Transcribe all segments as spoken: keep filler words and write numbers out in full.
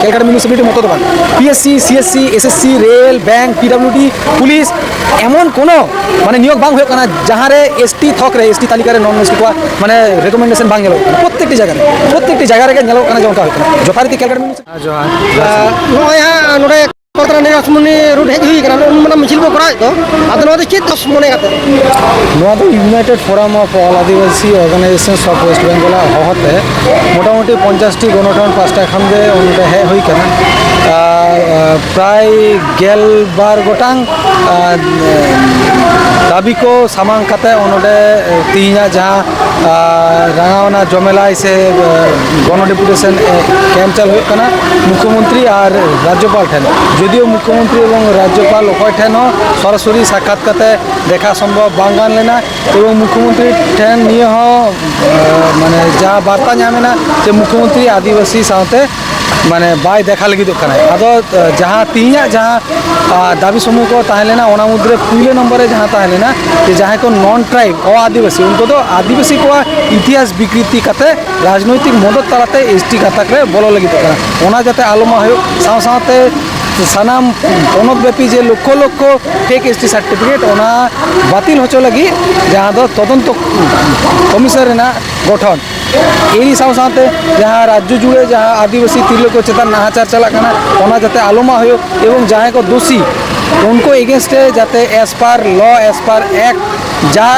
Calcutta municipality ᱢᱚᱛᱚ ᱫᱚ ᱵᱟᱝ, P S C, C S C, S S C, rail, bank, P W D, police, ᱮᱢᱚᱱ ᱠᱳᱱᱳ ᱢᱟᱱᱮ ᱱᱤᱭᱳᱜ ᱵᱟᱝ ᱦᱩᱭᱩᱜ ᱠᱟᱱᱟ ᱡᱟᱦᱟᱸ ᱨᱮ ᱮᱥ ᱴᱤ ᱛᱷᱚᱠ ᱨᱮ, ᱮᱥ ᱴᱤ ᱛᱟᱹᱞᱤᱠᱟ ᱨᱮ ᱱᱚᱱ ᱮᱥ ᱴᱤ ᱠᱚᱣᱟᱜ ᱢᱟᱱᱮ ᱨᱮᱠᱚᱢᱮᱱᱰᱮᱥᱚᱱ ᱵᱟᱝ ᱧᱮᱞᱚᱜ ᱠᱟᱱᱟ᱾ ᱯᱨᱚᱛᱛᱮᱠᱴᱤ ᱡᱟᱭᱜᱟ ᱨᱮ, ᱯᱨᱚᱛᱛᱮᱠᱴᱤ ᱡᱟᱭᱜᱟ ᱨᱮᱜᱮ ᱧᱮᱞᱚᱜ ᱠᱟᱱᱟ ᱡᱮ ᱚᱱᱠᱟ ᱦᱩᱭᱩᱜ ᱠᱟᱱᱟ᱾ ᱡᱚᱛᱷᱟᱨᱤᱛᱤ ᱠᱮᱞᱠᱟᱴᱟ ᱢᱤᱭᱩᱱᱤᱥᱤᱯᱟᱞᱤᱴᱤ ᱡᱚᱦᱟᱨ, ᱡᱚᱦᱟᱨ᱾ ᱱᱚᱜᱼᱚᱭ ᱦᱟᱸᱜ ᱱᱚᱰᱮ ᱠᱚᱞᱠᱟᱛᱟ ᱨᱟᱱᱤ ᱨᱟᱥᱢᱚᱱᱤ ᱨᱳᱰ ᱦᱮᱡ ᱦᱩᱭ ᱠᱟᱱᱟ, ᱩᱱ ᱢᱟᱱᱮ ᱢᱤᱪᱷᱤᱞ ᱠᱚ ᱠᱚᱨᱟᱣᱮᱫ ᱫᱚ, ᱟᱫᱚ ᱱᱚᱣᱟ ᱫᱚ ᱪᱮᱫ ᱫᱚᱥ ᱢᱚᱱᱮ ᱠᱟᱛᱮ? ᱱᱚᱣᱟ ᱫᱚ United Forum of All Adivasi Organizations of West Bengal ᱟᱜ ᱦᱚᱦᱚᱛᱮ ᱢᱚᱴᱟᱢᱩᱴᱤ ᱯᱚᱧᱪᱟᱥ ᱴᱤ ᱜᱚᱱᱚᱴᱷᱚᱱ ᱯᱟᱥᱴᱟ ᱠᱷᱚᱱ ᱜᱮ ᱱᱚᱰᱮ ᱦᱮᱡ ᱦᱩᱭ ᱠᱟᱱᱟ᱾ ᱟᱨ, ᱟᱨ, ᱯᱨᱟᱭ ᱜᱮᱞ ᱵᱟᱨ ᱜᱚᱴᱟᱝ, ᱟᱨ, ᱫᱟᱹᱵᱤ ᱠᱚ ᱥᱟᱢᱟᱝ ᱠᱟᱛᱮ ᱱᱚᱰᱮ ᱛᱮᱦᱮᱧᱟᱜ ᱡᱟᱦᱟᱸ, ᱟᱨ, ᱨᱟᱸᱜᱟᱣᱱᱟ ᱡᱚᱢᱮᱞᱟᱭ ᱥᱮ, ᱟᱨ, ᱜᱚᱱᱚ ᱰᱮᱯᱩᱴᱮᱥᱚᱱ, ᱮ, ᱠᱮᱢᱯ ᱪᱟᱞ ᱦᱩᱭᱩᱜ ᱠᱟᱱᱟ ᱢᱩᱠᱷᱭᱚᱢᱚᱱᱛᱨᱤ ᱟᱨ ᱨᱟᱡᱽᱡᱚᱯᱟᱞ ᱴᱷᱮᱱ᱾ ᱡᱳᱫᱤᱭᱳ ᱢᱩᱠᱷᱭᱚᱢᱚᱱᱛᱨᱤ ᱮᱵᱚᱝ ᱨᱟᱡᱽᱡᱚᱯᱟᱞ ᱚᱠᱚᱭ ᱴᱷᱮᱱ ᱦᱚᱸ ᱥᱚᱨᱟᱥᱚᱨᱤ ᱥᱟᱠᱠᱷᱟᱛ ᱠᱟᱛᱮ ᱫᱮᱠᱷᱟ ᱥᱚᱢᱵᱷᱚᱵ ᱵᱟᱝ ᱜᱟᱱ ᱞᱮᱱᱟ, ᱮᱵᱚᱝ ᱢᱩᱠᱷᱭᱚᱢᱚᱱᱛᱨᱤ ᱴᱷᱮᱱ ᱱᱤᱭᱟᱹ ᱦᱚᱸ, ᱟᱨ, ᱢᱟᱱᱮ ᱡᱟᱦᱟᱸ ᱵᱟᱨᱛᱟ ᱧᱟᱢ ᱮᱱᱟ ᱡᱮ ᱢᱩᱠᱷᱭᱚᱢᱚᱱᱛᱨᱤ ᱟᱹᱫᱤᱵᱟᱹᱥᱤ ᱥᱟᱶᱛᱮ ᱢᱟᱱᱮ ᱵᱟᱭ ᱫᱮᱠᱷᱟ ᱞᱟᱹᱜᱤᱫᱚᱜ ᱠᱟᱱᱟᱭ᱾ ᱟᱫᱚ, ᱟᱨ, ᱡᱟᱦᱟᱸ ᱛᱮᱦᱮᱧᱟᱜ ᱡᱟᱦᱟᱸ, ᱟᱨ, ᱫᱟᱹᱵᱤ ᱥᱚᱢᱩᱦ ᱠᱚ ᱛᱟᱦᱮᱸ ᱞᱮᱱᱟ, ᱚᱱᱟ ᱢᱩᱫᱽᱨᱮ ᱯᱩᱭᱞᱩ ᱱᱚᱢᱵᱚᱨ ᱨᱮ ᱡᱟᱦᱟᱸ ᱛᱟᱦᱮᱸ ᱞᱮᱱᱟ ᱡᱮ ᱡᱟᱦᱟᱸᱭ ᱠᱚ ᱱᱚᱱ ᱴᱨᱟᱭᱤᱵᱽ, ᱚ ᱟᱹᱫᱤᱵᱟᱹᱥᱤ, ᱩᱱᱠᱩ ᱫᱚ ᱟᱹᱫᱤᱵᱟᱹᱥᱤ ᱠᱚᱣᱟᱜ ᱤᱛᱤᱦᱟᱥ ᱵᱤᱠᱨᱤᱛᱤ ᱠᱟᱛᱮ ᱨᱟᱡᱽᱱᱳᱭᱛᱤᱠ ᱢᱚᱫᱚᱫ ᱛᱟᱞᱟᱛᱮ ᱮᱥ ᱴᱤ ᱜᱟᱛᱟᱠ ᱨᱮ ᱵᱚᱞᱚ ᱞᱟᱹᱜᱤᱫᱚᱜ ᱠᱟᱱᱟ᱾ ᱚᱱᱟ ᱡᱟᱛᱮ ᱟᱞᱚ ᱢᱟ ᱦᱩᱭᱩᱜ, ᱥᱟᱶ ᱥᱟᱶᱛᱮ ᱥᱟᱱᱟᱢ ᱯᱚᱱᱚᱛ ᱵᱮᱯᱤ ᱡᱮ ᱞᱚᱠᱠᱷᱚ ᱞᱚᱠᱠᱷᱚ ᱯᱷᱮᱠ ᱮᱥ ᱴᱤ ᱥᱟᱨᱴᱤᱯᱷᱤᱠᱮᱴ, ᱚᱱᱟ ᱵᱟᱹᱛᱤᱞ ᱦᱚᱪᱚ ᱞᱟᱹᱜᱤᱫ ᱡᱟᱦᱟᱸ ᱫᱚ ᱛᱚᱫᱚᱱᱛᱚ ᱠᱚᱢᱤᱥᱚᱱ ᱨᱮᱱᱟᱜ ᱜᱚᱴᱷᱚᱱ, ᱮᱨᱤ ᱥᱟᱶ ᱥᱟᱶᱛᱮ ᱡᱟᱦᱟᱸ ᱨᱟᱡᱽᱡᱚ ᱡᱩᱲᱮ ᱡᱟᱦᱟᱸ ᱟᱹᱫᱤᱵᱟᱹᱥᱤ ᱛᱤᱨᱞᱟᱹ ᱠᱚ ᱪᱮᱛᱟᱱ ᱱᱟᱦᱟᱪᱟᱨ ᱪᱟᱞᱟᱜ ᱠᱟᱱᱟ, ᱚᱱᱟ ᱡᱟᱛᱮ ᱟᱞᱚ ᱢᱟ ᱦᱩᱭᱩᱜ, ᱮᱵᱚᱝ ᱡᱟᱦᱟᱸᱭ ᱠᱚ ᱫᱳᱥᱤ, ᱩᱱᱠᱩ against ᱨᱮ ᱡᱟᱛᱮ as per law, as per act, ᱡᱟ,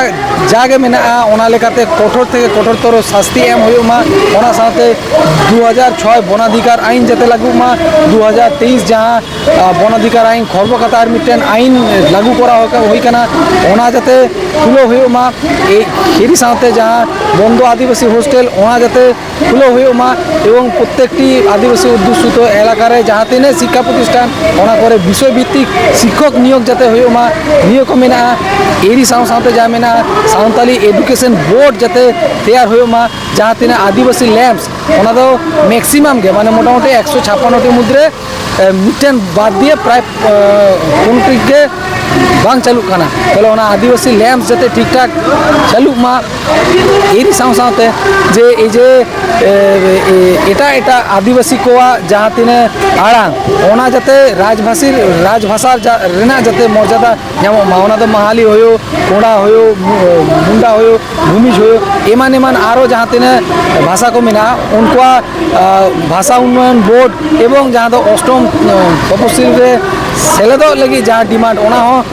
ᱡᱟᱜᱮ ᱢᱮᱱᱟᱜᱼᱟ, ᱚᱱᱟ ᱞᱮᱠᱟᱛᱮ ᱠᱚᱴᱷᱳᱨ ᱛᱷᱮᱠᱮ ᱠᱚᱴᱷᱳᱨᱛᱚᱨ ᱥᱟᱥᱛᱤ ᱮᱢ ᱦᱩᱭᱩᱜ ᱢᱟ᱾ ᱚᱱᱟ ᱥᱟᱶᱛᱮ ᱫᱩ ᱦᱟᱡᱟᱨ ᱪᱷᱚᱭ ᱵᱚᱱᱟᱫᱷᱤᱠᱟᱨ ᱟᱭᱤᱱ ᱡᱟᱛᱮ ᱞᱟᱹᱜᱩᱜ ᱢᱟ, ᱫᱩ ᱦᱟᱡᱟᱨ ᱛᱮᱭᱤᱥ ᱡᱟᱦᱟᱸ, ᱟᱸ, ᱵᱚᱱᱟᱫᱷᱤᱠᱟᱨ ᱟᱭᱤᱱ ᱠᱷᱚᱨᱵᱚ ᱠᱟᱛᱮ ᱟᱨ ᱢᱤᱫᱴᱮᱱ ᱟᱭᱤᱱ ᱞᱟᱹᱜᱩ ᱠᱚᱨᱟᱣ ᱟᱠᱟᱫ ᱦᱩᱭ ᱠᱟᱱᱟ, ᱚᱱᱟ ᱡᱟᱛᱮ ᱠᱷᱩᱞᱟᱹᱣ ᱦᱩᱭᱩᱜ ᱢᱟ᱾ ᱮᱭ ᱮᱨᱤ ᱥᱟᱶᱛᱮ ᱡᱟᱦᱟᱸ ᱵᱚᱱᱫᱚ ᱟᱹᱫᱤᱵᱟᱹᱥᱤ ᱦᱳᱥᱴᱮᱞ, ᱚᱱᱟ ᱡᱟᱛᱮ ᱠᱷᱩᱞᱟᱹᱣ ᱦᱩᱭᱩᱜ ᱢᱟ ᱮᱵᱚᱝ ᱯᱨᱚᱛᱛᱮᱠᱴᱤ ᱟᱹᱫᱤᱵᱟᱹᱥᱤ ᱚᱫᱽᱫᱷᱩᱥᱤᱛᱚ ᱮᱞᱟᱠᱟ ᱨᱮ ᱡᱟᱦᱟᱸ ᱛᱤᱱᱟᱹᱜ ᱥᱤᱠᱠᱷᱟ ᱯᱨᱚᱛᱤᱥᱴᱷᱟᱱ, ᱚᱱᱟ ᱠᱚᱨᱮ ᱵᱤᱥᱚᱭ ᱵᱷᱤᱛᱛᱤᱠ ᱥᱤᱠᱠᱷᱚᱠ ᱱᱤᱭᱳᱜᱽ ᱡᱟᱛᱮ ᱦᱩᱭᱩᱜ ᱢᱟ, ᱱᱤᱭᱟᱹ ᱠᱚ ᱢᱮᱱᱟᱜᱼᱟ᱾ ᱮᱨᱤ ᱥᱟᱶ ᱥᱟᱶᱛᱮ ᱡᱟᱦᱟᱸ ᱢᱮᱱᱟᱜᱼᱟ, ᱥᱟᱱᱛᱟᱞᱤ ᱮᱰᱩᱠᱮᱥᱚᱱ ᱵᱳᱨᱰ ᱡᱟᱛᱮ ᱛᱮᱭᱟᱨ ᱦᱩᱭᱩᱜ ᱢᱟ, ᱡᱟᱦᱟᱸ ᱛᱤᱱᱟᱹᱜ ᱟᱹᱫᱤᱵᱟᱹᱥᱤ ᱞᱮᱢᱯᱥ, ᱚᱱᱟ ᱫᱚ ᱢᱮᱠᱥᱤᱢᱟᱢ ᱜᱮ, ᱢᱟᱱᱮ ᱢᱚᱴᱟᱢᱩᱴᱤ ᱮᱠᱥᱚ ᱪᱷᱟᱯᱟᱱᱱᱚ ᱴᱤ ᱢᱩᱫᱽᱨᱮ, ᱮ, ᱢᱤᱫᱴᱮᱱ ᱵᱟᱫ ᱫᱤᱭᱮ ᱯᱨᱟᱭ, ᱮ, ᱯᱩᱱ ᱴᱤ ᱜᱮ ᱵᱟᱝ ᱪᱟᱹᱞᱩᱜ ᱠᱟᱱᱟ᱾ ᱛᱟᱦᱚᱞᱮ ᱚᱱᱟ ᱟᱹᱫᱤᱵᱟᱹᱥᱤ ᱞᱮᱢᱯᱥ ᱡᱟᱛᱮ ᱴᱷᱤᱠ ᱴᱷᱟᱠ ᱪᱟᱹᱞᱩᱜ ᱢᱟ᱾ ᱮᱨᱤ ᱥᱟᱶ ᱥᱟᱶᱛᱮ ᱡᱮ ᱮᱭ ᱡᱮ ᱮ, ᱮ, ᱮᱴᱟᱜ ᱮᱴᱟᱜ ᱟᱹᱫᱤᱵᱟᱹᱥᱤ ᱠᱚᱣᱟᱜ ᱡᱟᱦᱟᱸ ᱛᱤᱱᱟᱹᱜ ᱟᱲᱟᱝ, ᱚᱱᱟ ᱡᱟᱛᱮ ᱨᱟᱡᱽᱵᱷᱟᱥᱤ, ᱨᱟᱡᱽᱵᱷᱟᱥᱟ ᱡᱟ-, ᱨᱮᱱᱟᱜ ᱡᱟᱛᱮ ᱢᱚᱨᱡᱟᱫᱟ ᱧᱟᱢᱚᱜ ᱢᱟ᱾ ᱚᱱᱟ ᱫᱚ ᱢᱟᱦᱟᱞᱤ ᱦᱩᱭᱩᱜ, ᱠᱚᱲᱟ ᱦᱩᱭᱩᱜ, ᱢᱩ-, ᱢᱩᱱᱰᱟ ᱦᱩᱭᱩᱜ, ᱵᱷᱩᱢᱤᱡᱽ ᱦᱩᱭᱩᱜ, ᱮᱢᱟᱱ ᱮᱢᱟᱱ ᱟᱨᱚ ᱡᱟᱦᱟᱸ ᱛᱤᱱᱟᱹᱜ ᱵᱷᱟᱥᱟ ᱠᱚ ᱢᱮᱱᱟᱜᱼᱟ, ᱩᱱᱠᱩᱣᱟᱜ, ᱟ, ᱵᱷᱟᱥᱟ ᱩᱱᱱᱚᱭᱚᱱ ᱵᱳᱨᱰ ᱮᱵᱚᱝ ᱡᱟᱦᱟᱸ ᱫᱚ ᱚᱥᱴᱚᱢ, ᱟ, ᱛᱚᱯᱚᱥᱤᱞ ᱨᱮ ᱥᱮᱞᱮᱫᱚᱜ ᱞᱟᱹᱜᱤᱫ ᱡᱟᱦᱟᱸ ᱰᱤᱢᱟᱱᱰ, ᱚᱱᱟ ᱦᱚᱸ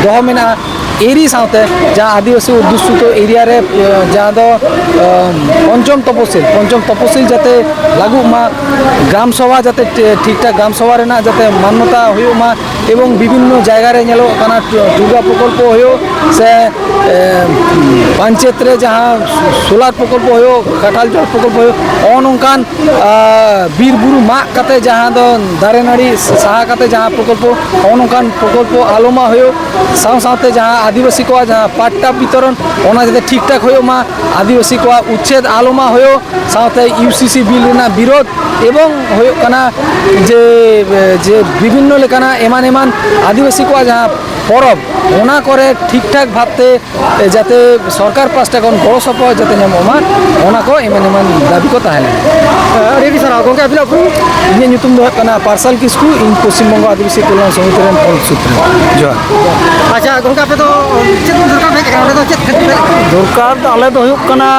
ᱫᱚᱦᱚ ᱢᱮᱱᱟᱜᱼᱟ᱾ ᱮᱨᱤ ᱥᱟᱶᱛᱮ ᱡᱟᱦᱟᱸ ᱟᱹᱫᱤᱵᱟᱹᱥᱤ ᱚᱫᱽᱫᱷᱩᱥᱤᱛᱚ ᱮᱨᱤᱭᱟ ᱨᱮ, ᱟ, ᱡᱟᱦᱟᱸ ᱫᱚ, ᱟ, ᱯᱚᱧᱪᱚᱢ ᱛᱚᱯᱚᱥᱤᱞ, ᱯᱚᱧᱪᱚᱢ ᱛᱚᱯᱚᱥᱤᱞ ᱡᱟᱛᱮ ᱞᱟᱹᱜᱩᱜ ᱢᱟ, ᱜᱨᱟᱢ ᱥᱚᱵᱷᱟ ᱡᱟᱛᱮ ᱴᱷᱤ-, ᱴᱷᱤᱠ ᱴᱷᱟᱠ ᱜᱨᱟᱢ ᱥᱚᱵᱷᱟ ᱨᱮᱱᱟᱜ ᱡᱟᱛᱮ ᱢᱟᱱᱱᱚᱛᱟ ᱦᱩᱭᱩᱜ ᱢᱟ, ᱮᱵᱚᱝ ᱵᱤᱵᱷᱤᱱᱱᱚ ᱡᱟᱭᱜᱟ ᱨᱮ ᱧᱮᱞᱚᱜ ᱠᱟᱱᱟ ᱴᱩ-, ᱴᱩᱜᱟ ᱯᱨᱚᱠᱚᱞᱯᱚ ᱦᱩᱭᱩᱜ ᱥᱮ, ᱮ, ᱯᱚᱧᱪᱟᱭᱮᱛ ᱨᱮ ᱡᱟᱦᱟᱸ ᱥᱳᱞᱟᱨ ᱯᱨᱚᱠᱚᱞᱯᱚ ᱦᱩᱭᱩᱜ, ᱠᱟᱴᱷᱟᱞ ᱡᱚᱞ ᱯᱨᱚᱠᱚᱞᱯᱚ ᱦᱩᱭᱩᱜ, ᱱᱚᱜᱼᱚ ᱱᱚᱝᱠᱟᱱ, ᱟ, ᱵᱤᱨ ᱵᱩᱨᱩ ᱢᱟᱜ ᱠᱟᱛᱮ ᱡᱟᱦᱟᱸ ᱫᱚ ᱫᱟᱨᱮ ᱱᱟᱹᱲᱤ ᱥᱟᱦᱟ ᱠᱟᱛᱮ ᱡᱟᱦᱟᱸ ᱯᱨᱚᱠᱚᱞᱯᱚ, ᱱᱚᱜᱼᱚ ᱱᱚᱝᱠᱟᱱ ᱯᱨᱚᱠᱚᱞᱯᱚ ᱟᱞᱚ ᱢᱟ ᱦᱩᱭᱩᱜ, ᱥᱟᱶ ᱥᱟᱶᱛᱮ ᱡᱟᱦᱟᱸ ᱟᱹᱫᱤᱵᱟᱹᱥᱤ ᱠᱚᱣᱟᱜ ᱡᱟᱦᱟᱸ ᱯᱟᱴᱴᱟ ᱵᱤᱛᱚᱨᱚᱱ, ᱚᱱᱟ ᱡᱟᱛᱮ ᱴᱷᱤᱠ ᱴᱷᱟᱠ ᱦᱩᱭᱩᱜ ᱢᱟ, ᱟᱹᱫᱤᱵᱟᱹᱥᱤ ᱠᱚᱣᱟᱜ ᱩᱪᱪᱷᱮᱫ ᱟᱞᱚ ᱢᱟ ᱦᱩᱭᱩᱜ, ᱥᱟᱶᱛᱮ ᱤᱭᱩ ᱥᱤ ᱥᱤ ᱵᱤᱞ ᱨᱮᱱᱟᱜ ᱵᱤᱨᱳᱫᱷ, ᱮᱵᱚᱝ ᱦᱩᱭᱩᱜ ᱠᱟᱱᱟ ᱡᱮ, ᱡᱮ ᱵᱤᱵᱷᱤᱱᱱᱚ ᱞᱮᱠᱟᱱᱟᱜ ᱮᱢᱟᱱ ᱮᱢᱟᱱ ᱟᱹᱫᱤᱵᱟᱹᱥᱤ ᱠᱚᱣᱟᱜ ᱡᱟᱦᱟᱸ ᱯᱚᱨᱚᱵᱽ, ᱚᱱᱟ ᱠᱚᱨᱮ ᱴᱷᱤᱠ ᱴᱷᱟᱠ ᱵᱷᱟᱵᱽᱛᱮ ᱡᱟᱛᱮ ᱥᱚᱨᱠᱟᱨ ᱯᱟᱥᱴᱟ ᱠᱷᱚᱱ ᱜᱚᱲᱚ ᱥᱚᱯᱚᱦᱚᱫ ᱡᱟᱛᱮ ᱧᱟᱢᱚᱜ ᱢᱟ, ᱚᱱᱟ ᱠᱚ ᱮᱢᱟᱱ ᱮᱢᱟᱱ ᱫᱟᱹᱵᱤ ᱠᱚ ᱛᱟᱦᱮᱸ ᱞᱮᱱᱟ᱾ ᱟᱹᱰᱤ ᱟᱹᱰᱤ ᱥᱟᱨᱦᱟᱣ ᱜᱚᱢᱠᱮ, ᱟᱹᱵᱤᱱᱟᱜ ᱩᱯᱨᱩᱢ? ᱤᱧᱟᱹᱜ ᱧᱩᱛᱩᱢ ᱫᱚ ᱦᱩᱭᱩᱜ ᱠᱟᱱᱟ ᱯᱟᱨᱥᱟᱞ ᱠᱤᱥᱠᱩ, ᱤᱧ ᱯᱚᱥᱪᱤᱢ ᱵᱚᱝᱜᱚ ᱟᱹᱫᱤᱵᱟᱹᱥᱤ ᱠᱚᱞᱭᱟᱱ ᱥᱚᱢᱤᱛᱤ ᱨᱮᱱ ᱯᱚᱱᱚᱛ ᱥᱩᱛᱨᱮ᱾ ᱡᱚᱦᱟᱨ᱾ ᱟᱪᱪᱷᱟ ᱜᱚᱢᱠᱮ, ᱟᱯᱮ ᱫᱚ ᱪᱮᱫ ᱫᱚᱨᱠᱟᱨ ᱯᱮ ᱦᱮᱡ ᱟᱠᱟᱱᱟ? ᱚᱸᱰᱮ ᱫᱚ ᱪᱮᱫ ᱠᱷᱟᱹᱛᱤᱨ ᱯᱮ ᱦᱮᱡ ᱟᱠᱟᱱᱟ? ᱫᱚᱨᱠᱟᱨ ᱫᱚ ᱟᱞᱮ ᱫᱚ ᱦᱩᱭᱩᱜ ᱠᱟᱱᱟ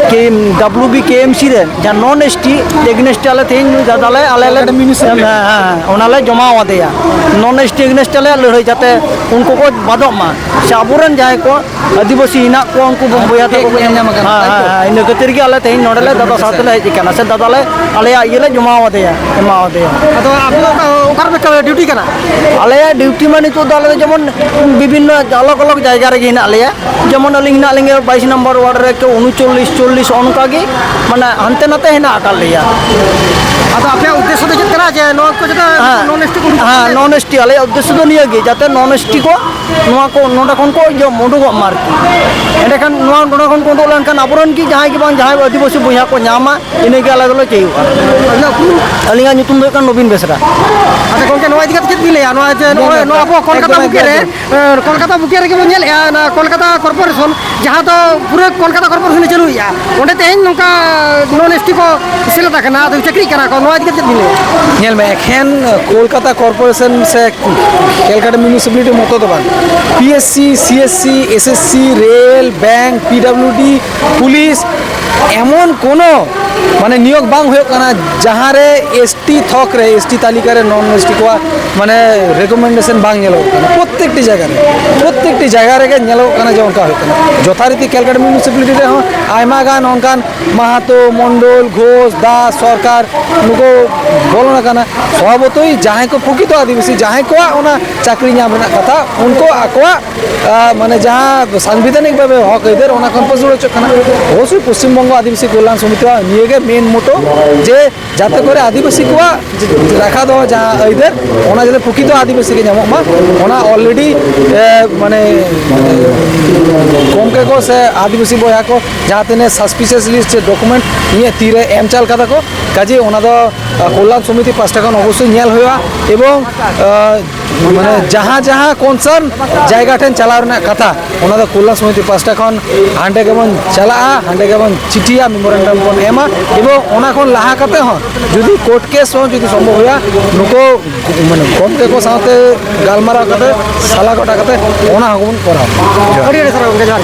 ᱠᱤ ᱰᱟᱵᱞᱤᱭᱩ ᱵᱤ ᱠᱮ ᱮᱢ ᱥᱤ ᱨᱮᱱ ᱡᱟᱦᱟᱸ ᱱᱚᱱ ᱮᱥ ᱴᱤ ᱮᱜᱽᱱᱮᱥᱴ ᱟᱞᱮ ᱛᱮᱦᱮᱧ ᱫᱟᱫᱟᱞᱮ ᱟᱞᱮ ᱞᱮ ᱦᱮᱸ, ᱦᱮᱸ, ᱦᱮᱸ, ᱚᱱᱟ ᱞᱮ ᱡᱚᱢᱟᱣ ᱟᱫᱮᱭᱟ᱾ ᱱᱚᱱ ᱮᱥ ᱴᱤ ᱮᱜᱽᱱᱮᱥᱴ ᱟᱞᱮᱭᱟᱜ ᱞᱟᱹᱲᱦᱟᱹᱭ ᱡᱟᱛᱮ ᱩᱱᱠᱩ ᱠᱚ ᱵᱟᱫᱚᱜ ᱢᱟ, ᱥᱮ ᱟᱵᱚᱨᱮᱱ ᱡᱟᱦᱟᱸᱭ ᱠᱚ ᱟᱹᱫᱤᱵᱟᱹᱥᱤ ᱦᱮᱱᱟᱜ ᱠᱚᱣᱟ, ᱩᱱᱠᱩ ᱵᱚ ᱵᱚᱭᱦᱟ ᱛᱟᱠᱚ ᱠᱚ ᱧᱟᱢ ᱟᱠᱟᱱᱟ, ᱦᱮᱸ, ᱛᱟᱭ ᱛᱚ? ᱦᱮᱸ, ᱦᱮᱸ, ᱤᱱᱟᱹ ᱠᱷᱟᱹᱛᱤᱨ ᱜᱮ ᱟᱞᱮ ᱛᱮᱦᱮᱧ ᱱᱚᱰᱮ ᱞᱮ ᱫᱟᱫᱟ ᱥᱟᱶ ᱛᱮᱞᱮ ᱦᱮᱡ ᱟᱠᱟᱱᱟ, ᱥᱮ ᱫᱟᱫᱟ ᱞᱮ ᱟᱞᱮᱭᱟᱜ ᱤᱭᱟᱹ ᱞᱮ ᱡᱚᱢᱟᱣ ᱟᱫᱮᱭᱟ, ᱮᱢᱟᱣ ᱟᱫᱮᱭᱟ᱾ ᱟᱫᱚ ᱟᱯᱮ ᱫᱚ ᱚᱠᱟ, ᱚᱠᱟ ᱨᱮᱯᱮ ᱠᱟᱹᱢᱤ, ᱰᱤᱭᱩᱴᱤ ᱠᱟᱱᱟ? ᱟᱞᱮᱭᱟᱜ ᱰᱤᱭᱩᱴᱤ ᱢᱟ ᱱᱤᱛᱚᱜ ᱫᱚ ᱟᱞᱮ ᱫᱚ ᱡᱮᱢᱚᱱ ᱵᱤᱵᱷᱤᱱᱱᱚ ᱟᱞᱟᱜᱽ ᱟᱞᱟᱜᱽ ᱡᱟᱭᱜᱟ ᱨᱮᱜᱮ ᱦᱮᱱᱟᱜ ᱞᱮᱭᱟ, ᱡᱮᱢᱚᱱ ᱟᱹᱞᱤᱧ ᱦᱮᱱᱟᱜ ᱞᱤᱧᱟ ᱵᱟᱭᱤᱥ ᱱᱚᱢᱵᱚᱨ ᱣᱟᱨᱰ ᱨᱮ, ᱠᱮᱣ ᱩᱱᱩᱪᱚᱞᱞᱤᱥ, ᱪᱚᱞᱞᱤᱥ, ᱚᱱᱠᱟ ᱜᱮ ᱢᱟᱱᱮ ᱦᱟᱱᱛᱮ ᱱᱟᱛᱮ ᱦᱮᱱᱟᱜ ᱟᱠᱟᱫ ᱞᱮᱭᱟ᱾ ᱟᱫᱚ ᱟᱯᱮᱭᱟᱜ ᱩᱫᱽᱫᱮᱥᱥᱚ ᱫᱚ ᱪᱮᱫ ᱠᱟᱱᱟ ᱡᱮ ᱱᱚᱣᱟ ᱠᱚ ᱡᱟᱛᱮ ᱦᱮᱸ, ᱱᱚᱱ ᱮᱥ ᱴᱤ ᱠᱚ ᱩᱰᱩᱠ ᱦᱮᱸ, ᱠᱟᱛᱮ? ᱱᱚᱱ ᱮᱥ ᱴᱤ, ᱟᱞᱮᱭᱟᱜ ᱩᱫᱽᱫᱮᱥᱥᱚ ᱫᱚ ᱱᱤᱭᱟᱹ ᱜᱮ, ᱡᱟᱛᱮ ᱱᱚᱱ ᱮᱥ ᱴᱤ ᱠᱚ ᱱᱚᱣᱟ ᱠᱚ ᱱᱚᱰᱮ ᱠᱷᱚᱱ ᱠᱚ ᱤᱭᱟᱹ ᱩᱰᱩᱠᱚᱜ ᱢᱟ ᱟᱨᱠᱤ᱾ ᱮᱸᱰᱮᱠᱷᱟᱱ ᱱᱚᱣᱟ ᱱᱚᱰᱮ ᱠᱷᱚᱱ ᱠᱚ ᱩᱰᱩᱠ ᱞᱮᱱᱠᱷᱟᱱ ᱟᱵᱚᱨᱮᱱ ᱜᱮ ᱡᱟᱦᱟᱸᱭ ᱜᱮ ᱵᱟᱝ ᱡᱟᱦᱟᱸᱭ ᱟᱹᱫᱤᱵᱟᱹᱥᱤ ᱵᱚᱭᱦᱟ ᱠᱚ ᱧᱟᱢᱟ, ᱤᱱᱟᱹᱜᱮ ᱟᱞᱮ ᱫᱚᱞᱮ ᱪᱟᱹᱭᱚᱜᱼᱟ᱾ ᱟᱹᱞᱤᱧᱟᱜ ᱧᱩᱛᱩᱢ ᱫᱚ ᱦᱩᱭᱩᱜ ᱠᱟᱱᱟ ᱱᱚᱵᱤᱱ ᱵᱮᱥᱨᱟ᱾ ᱟᱪᱪᱷᱟ ᱜᱚᱝᱠᱮ, ᱱᱚᱣᱟ ᱤᱫᱤ ᱠᱟᱛᱮ ᱪᱮᱫ ᱵᱤᱱ ᱞᱟᱹᱭᱟ? ᱱᱚᱣᱟ ᱡᱮ ᱱᱚᱜᱼᱚᱭ ᱮᱠᱫᱚᱢ, ᱱᱚᱣᱟ ᱟᱵᱚ ᱠᱳᱞᱠᱟᱛᱟ ᱮᱠᱫᱚᱢ, ᱵᱩᱠᱮ ᱨᱮ, ᱮᱠᱫᱚᱢ᱾ ᱮ, ᱠᱳᱞᱠᱟᱛᱟ ᱵᱩᱠᱮ ᱨᱮᱜᱮ ᱵᱚᱱ ᱧᱮᱞᱮᱫᱼᱟ, ᱚᱱᱟ ᱠᱳᱞᱠᱟᱛᱟ ᱠᱚᱨᱯᱳᱨᱮᱥᱚᱱ, ᱡᱟᱦᱟᱸ ᱫᱚ ᱯᱩᱨᱟᱹ ᱠᱳᱞᱠᱟᱛᱟ ᱠᱚᱨᱯᱳᱨᱮᱥᱚᱱ ᱮ ᱪᱟᱹᱞᱩᱭᱮᱫᱼᱟ, ᱚᱸᱰᱮ ᱛᱮᱦᱮᱧ ᱱᱚᱝᱠᱟ ᱱᱚᱱ ᱮᱥ ᱴᱤ ᱠᱚ ᱥᱮᱞᱮᱫ ᱟᱠᱟᱱᱟ, ᱟᱫᱚ ᱪᱟᱹᱠᱨᱤᱜ ᱠᱟᱱᱟ ᱠᱚ, ᱱᱚᱣᱟ ᱤᱫᱤ ᱠᱟᱛᱮ ᱪᱮᱫ ᱵᱤᱱ ᱞᱟᱹᱭᱟ? ᱧᱮᱞ ᱢᱮ, ᱮᱠᱷᱮᱱ ᱠᱳᱞᱠᱟᱛᱟ ᱠᱚᱨᱯᱳᱨᱮᱥᱚᱱ ᱥᱮ ᱠᱮᱞᱠᱟᱴᱟ ᱢᱤᱭᱩᱱᱤᱥᱤᱯᱟᱞᱤᱴᱤ ᱢᱚᱛᱚ ᱫᱚ ᱵᱟᱝ, P S C, C S C, S S C, rail, bank, P W D, police, ᱮᱢᱚᱱ ᱠᱳᱱᱳ ᱢᱟᱱᱮ ᱱᱤᱭᱳᱜᱽ ᱵᱟᱝ ᱦᱩᱭᱩᱜ ᱠᱟᱱᱟ ᱡᱟᱦᱟᱸ ᱨᱮ ᱮᱥ ᱴᱤ ᱛᱷᱚᱠ ᱨᱮ, ᱮᱥ ᱴᱤ ᱛᱟᱹᱞᱤᱠᱟ ᱨᱮ ᱱᱚᱱ ᱮᱥ ᱴᱤ ᱠᱚᱣᱟᱜ ᱢᱟᱱᱮ ᱨᱮᱠᱚᱢᱮᱱᱰᱮᱥᱚᱱ ᱵᱟᱝ ᱧᱮᱞᱚᱜ ᱠᱟᱱᱟ᱾ ᱯᱨᱚᱛᱛᱮᱠᱴᱤ ᱡᱟᱭᱜᱟ ᱨᱮ, ᱯᱨᱚᱛᱛᱮᱠᱴᱤ ᱡᱟᱭᱜᱟ ᱨᱮᱜᱮ ᱧᱮᱞᱚᱜ ᱠᱟᱱᱟ ᱡᱮ ᱚᱱᱠᱟ ᱦᱩᱭᱩᱜ ᱠᱟᱱᱟ᱾ ᱡᱚᱛᱷᱟᱨᱤᱛᱤ ᱠᱮᱞᱠᱟᱴᱟ ᱢᱤᱭᱩᱱᱤᱥᱤᱯᱟᱞᱤᱴᱤ ᱨᱮᱦᱚᱸ ᱟᱭᱢᱟ ᱜᱟᱱ ᱚᱱᱠᱟᱱ ᱢᱟᱦᱟᱛᱚ, ᱢᱚᱱᱰᱚᱞ, ᱜᱷᱳᱥ, ᱫᱟᱥ, ᱥᱚᱨᱠᱟᱨ ᱱᱩᱠᱩ ᱵᱚᱞᱚᱱ ᱟᱠᱟᱱᱟ᱾ ᱥᱚᱵᱷᱟᱵᱚᱛᱚᱭ ᱡᱟᱦᱟᱸᱭ ᱠᱚ ᱯᱨᱚᱠᱤᱛᱚ ᱟᱹᱫᱤᱵᱟᱹᱥᱤ, ᱡᱟᱦᱟᱸᱭ ᱠᱚᱣᱟᱜ ᱚᱱᱟ ᱪᱟᱹᱠᱨᱤ ᱧᱟᱢ ᱨᱮᱱᱟᱜ ᱠᱟᱛᱷᱟ, ᱩᱱᱠᱩ ᱟᱠᱚᱣᱟᱜ ᱟᱸ, ᱢᱟᱱᱮ ᱡᱟᱦᱟᱸ ᱥᱟᱝᱵᱤᱫᱷᱟᱱᱤᱠ ᱵᱷᱟᱵᱮ ᱦᱚᱠ ᱟᱹᱭᱫᱟᱹᱨ, ᱚᱱᱟ ᱠᱷᱚᱱ ᱯᱟᱹᱥᱩᱲ ᱦᱚᱪᱚᱜ ᱠᱟᱱᱟ᱾ ᱚᱵᱚᱥᱥᱳᱭ ᱯᱚᱥᱪᱤᱢ ᱵᱚᱝᱜᱚ ᱟᱹᱫᱤᱵᱟᱹᱥᱤ ᱠᱚᱞᱭᱟᱱ ᱥᱚᱢᱤᱛᱤᱭᱟᱜ ᱱᱤᱭᱟᱹ ᱜᱮ ᱢᱮᱱ ᱢᱚᱴᱳ, ᱡᱮ ᱡᱟᱛᱮ ᱠᱚᱨᱮ ᱟᱹᱫᱤᱵᱟᱹᱥᱤ ᱠᱚᱣᱟᱜ ᱨᱟᱠᱷᱟ ᱫᱚ ᱡᱟᱦᱟᱸ ᱟᱹᱭᱫᱟᱹᱨ, ᱚᱱᱟ ᱡᱟᱛᱮ ᱯᱨᱚᱠᱤᱛᱚ ᱟᱹᱫᱤᱵᱟᱹᱥᱤ ᱜᱮ ᱧᱟᱢᱚᱜ ᱢᱟ, ᱚᱱᱟ ᱚᱞᱨᱮᱰᱤ ᱢᱟᱱᱮ ᱜᱚᱢᱠᱮ ᱠᱚ ᱥᱮ ᱟᱹᱫᱤᱵᱟᱹᱥᱤ ᱵᱚᱭᱦᱟ ᱠᱚ ᱡᱟᱦᱟᱸ ᱛᱤᱱᱟᱹᱜ ᱥᱟᱥᱯᱤᱥᱤᱭᱟᱥ ᱞᱤᱥᱴ ᱥᱮ ᱰᱚᱠᱩᱢᱮᱱᱴ ᱤᱧᱟᱹᱜ ᱛᱤᱨᱮ ᱮᱢ ᱪᱟᱞ ᱠᱟᱫᱟ ᱠᱚ, ᱠᱟᱡᱮ ᱚᱱᱟ ᱫᱚ ᱟᱸ, ᱠᱚᱞᱭᱟᱱ ᱥᱚᱢᱤᱛᱤ ᱯᱟᱥᱴᱟ ᱠᱷᱚᱱ ᱚᱵᱚᱥᱥᱳᱭ ᱧᱮᱞ ᱦᱩᱭᱩᱜᱼᱟ᱾ ᱮᱵᱚᱝ ᱟᱸ, ᱢᱟᱱᱮ ᱡᱟᱦᱟᱸ ᱡᱟᱦᱟᱸ ᱠᱚᱱᱥᱟᱨᱱ ᱡᱟᱭᱜᱟ ᱴᱷᱮᱱ ᱪᱟᱞᱟᱣ ᱨᱮᱱᱟᱜ ᱠᱟᱛᱷᱟ, ᱚᱱᱟ ᱫᱚ ᱠᱚᱞᱭᱟᱱ ᱥᱚᱢᱤᱛᱤ ᱯᱟᱥᱴᱟ ᱠᱷᱚᱱ ᱦᱟᱸᱰᱮ ᱜᱮᱵᱚᱱ ᱪᱟᱞᱟᱜᱼᱟ, ᱦᱟᱸᱰᱮ ᱜᱮᱵᱚᱱ ᱪᱤᱴᱷᱤᱭᱟ, ᱢᱮᱢᱳᱨᱮᱱᱰᱟᱢ ᱵᱚᱱ ᱮᱢᱟ᱾ ᱮᱵᱚᱝ ᱚᱱᱟ ᱠᱷᱚᱱ ᱞᱟᱦᱟ ᱠᱟᱛᱮ ᱦᱚᱸ ᱡᱩᱫᱤ ᱠᱳᱨᱴ ᱠᱮᱥ ᱦᱚᱸ ᱡᱩᱫᱤ ᱥᱚᱢᱵᱷᱚᱵ ᱦᱩᱭᱩᱜᱼᱟ, ᱱᱩᱠᱩ ᱢᱟᱱᱮ ᱜᱚᱢᱠᱮ ᱠᱚ ᱥᱟᱶᱛᱮ ᱜᱟᱞᱢᱟᱨᱟᱣ ᱠᱟᱛᱮ ᱥᱟᱞᱟ ᱜᱚᱴᱟ ᱠᱟᱛᱮ ᱚᱱᱟ ᱦᱚᱸᱵᱚᱱ ᱠᱚᱨᱟᱣᱟ᱾ ᱟᱹᱰᱤ ᱟᱹᱰᱤ ᱥᱟᱨᱦᱟᱣ ᱜᱚᱢᱠᱮ, ᱡᱚᱦᱟᱨ᱾